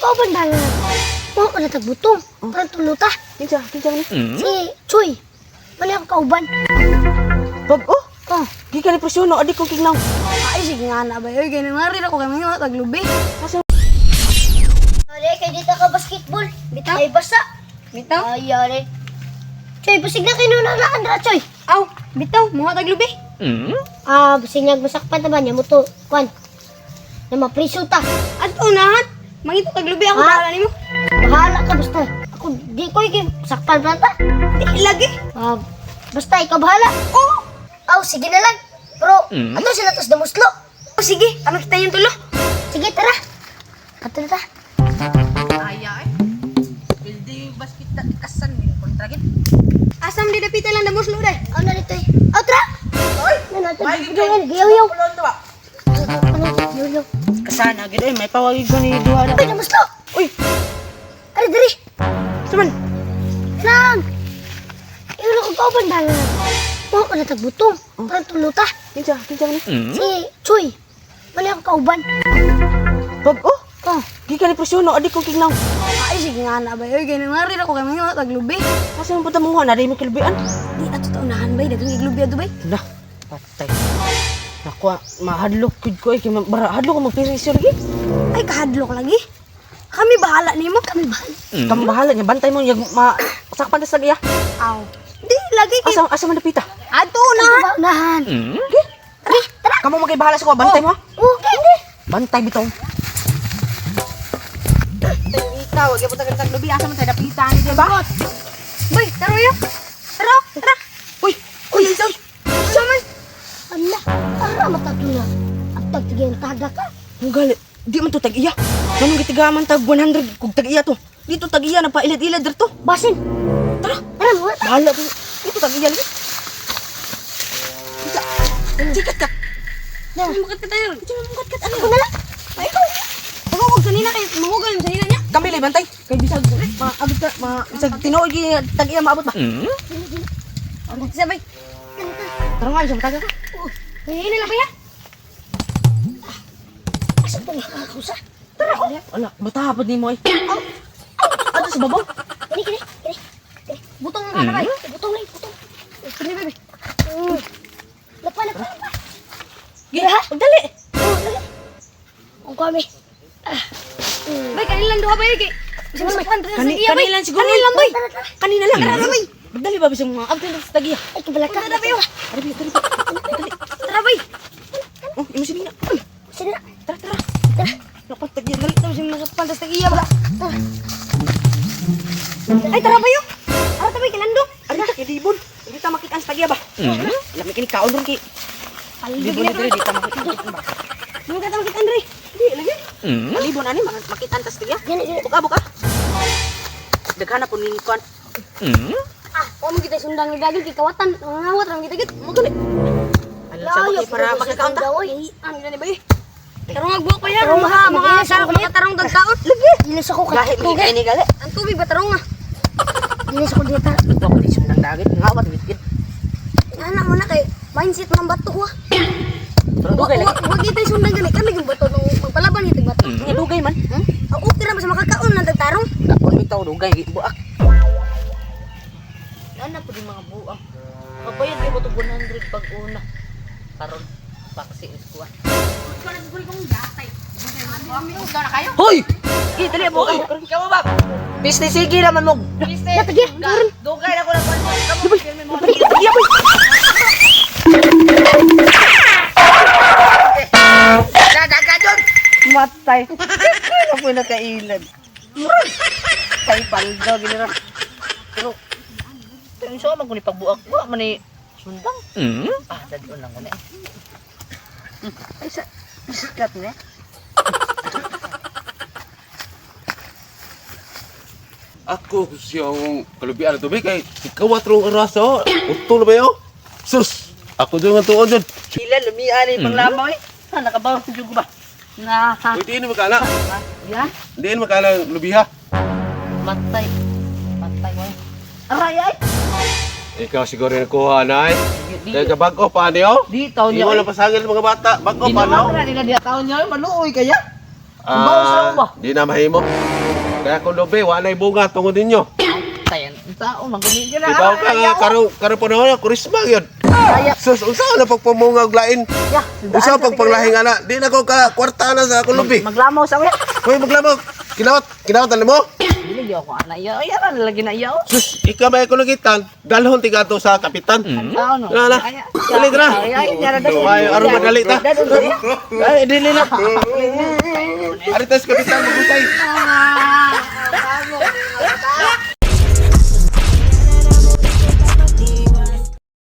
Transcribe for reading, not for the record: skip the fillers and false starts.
kauban ba na? Mo ko na tagbutong. Parang tuluta. Kinsa, kinsa man ni? Si Choy. Wala akong kauban. Bag-o. Oh, Gikan ni presyo no, adi ko kignaw. Ay, sige nga na ba? Oy, ganun nga rin ako kay mga taglubi. Asa Are, kay dito ka basketball. Bitaw. Ay, basa. Bitaw? Ay, are. Choy, basig na kinunaraan ra, Choy. Aw, bitaw, mga taglubi. Ah, basig na masakpan na ba niya mo to, kwan. Na mapriso ta. At unahan, mangito taglubi ako Ah? bahala nimo. Bahala ka basta. Ako, di ko iki sakpan pa ta. Di lagi. Ah, basta ikaw bahala. Oo. Aw, sige na lang. Pero, ato sila tos damuslo. O sige, ano kita yung tulo? Sige, tara. Ato na ta. Aya eh. Pildi basket na kasan ni kontragin. Asam di dapitan lang damuslo day. Aw na dito eh. Aw, tara. Oy, Ano, ato. Giyaw, yaw. Ano, giyaw, yaw. Kasana gid eh, may pawagig ko ni duha na. Ay, damuslo. Uy, Are, diri. saman. Lang. Iulo ko kauban ba na? Mo ko na tagbutong. Parang tuluta. Kinsa, kinsa man ni? Si Choy. Wala akong kauban. Bag-o. Oh, Gikan ni presyo no, adi ko kignaw. Ay, sige nga na ba? Oy, ganun nga rin ako kay mga taglubi. Asa man punta manguha na di mo kilbian? Di ato ta unahan bay, daghang iglubi ato bay. Nah, patay. Naku, mahadlok gud ko eh. Kay bara hadlok ko magpirisyo lagi. Ay, kahadlok lagi. Kami bahala nimo, kami bahala. Kamo bahala niya bantay mo yag ma sakpan ta sa iya. Aw. Di lagi kay Asa asa man dapita? ato unahan. ba unahan? Tara, tara. Kamo magay bahala sa ko, bantay mo. ha? Okay. Bantay bitaw. Dapita, wag gyud ta taglubi asa man ta dapita ni di ba? Bay, taro yo. Taro, tara. Uy, uy, uy. Saman. Ala, ara matato na. At tagtigyan taga ka. Ang gali, di man to tag iya. Manong gitigaman tag 100 kug tag iya to. Dito tag iya na pailad-ilad dito. Basin. Tara, Tara, mga ta. bahala ko. Dito tag iya lagi. Kita. Sikat ka. Mukat ka tayo. Mukat ka. Ako na lang. Ay, ikaw. Manguhog sanina kay manguhog ang sanina niya. Kami lay bantay. Kay bisag maabot ka, ma bisag tinuod gyud tag iya maabot ba. Ang sabay. Tara nga, isang taga ka. Hihina lang ba ya? Asa itong nakakakusa? Tara. Ala, bata pod nimo ay. Ato sa babaw. Kini, kini, kini. Kini. Butong ka na bay. Butong lang, butong. Kini baby. Lapa, lapa, lapa. Gi, dali. Oh, dali. Ang kami. Ah. Bay kanilang duha bay kay. Bisag sakpan ta sa Kani iya bay. kanilang siguro. Kanilang bay. Tara, tara. Kanina lang. Tara bay. Dali ba bisag mga abot sa tag iya. Ay, kabala ka. Tara bay. oh. Tara bay, tara. Dali. Tara bay. Oh, imo sinina. Sige na. Tara, tara. Tara. Naku, tag iya dali. Tara bisag masakpan ta sa iya ba. Ay tara bay. oh. Ara ta bay kilando. Ari ta kay libon. Hindi ta makita sa tag iya ba? Lami kini kaon ron kay Paldo libon gini ni diri di ta makita ba. Mga ka ta makita Andre. Di lagi. Libon ani makita ta sa tag iya. Gini, gini. Buka buka. Daghan na po ni kuan. Ah, wa mo kita sundang ni dagil kay kawatan. Mangawat ra kita gid. Mo gali. Alam sa Layo, kay para makakaon ta. Oy. Ang ina ni bay. Tarong agbuok pa yan. Tarong, Mga mga mag-ilas ako mga tarong tagkaon. Lagi. Dilis ako kay. Gahi mi kay ni gali. Ang tubig ba tarong ah. Dilis ako dito. Ito ko di sundang dagit. Ngawat gid. Ana mo na kay mindset man bato ko. ah. Pero dugay lagi. Wag kita sundang gani kami yung bato nung magpalaban yung bato. Nga dugay man. Hmm? Ang okay ra ba sa makakaon ng tagtarong? Kaon bitaw dugay buak. Ana po di mga buak. Kabayad kay ko to 100 pag una. Karon paksi is kuan. Hoy! Gi dali mo. Ikaw ba? Business sige naman mo. Natagya. Dugay na ko lang. Iya boy. Dadagadon. Matay. Ano po nakailad? Kay paldo gini ra. Pero pero sa man ko ni pagbuak wa man ni sundang. Ah, dadon lang ko na. Ay sa sikat ne. Ako siyang kalubian na tubig kay ikaw atrong raso. Utol ba yo? Sus! Ako doon nga tuon dyan. Sila lumian ni panglamaw eh. Ha nakabaw sa jugo ba? Na Uy, diin makala. Ya, Diin makala lubiha. matay. Matay ko. Aray ay. Ikaw siguro yung nakuha na eh. Di Kaya ka bago pa niyo? di taon Di niya. mo lang pasangil mga bata. Bago Di pa naman no? na nila diya taon niya maluoy kaya. Ah, di na mahimo. Kaya kung lobe, wala bunga tungod ninyo. Tayan, tao man gani na. Ibaw ka nga karon karon panahon na kurisma gyud. Sus, unsa na pagpamunga og lain? Ya, Unsa pagpanglahing ana? Di na ko ka kwarta na sa akong lubi. Maglamaw sa uya. Hoy, maglamaw. Kinawat, kinawat mo? Dili gyud ako ana iya. Ay, ara lagi na iya. oh. Sus, ikaw may ako nagitan. Dalhon tiga to sa kapitan. Tao no. Wala na. Ay, Dali na. Ay, ay, yara dali. Ay, aron madali ta. Ay, dili na. Ari tas kapitan magutay.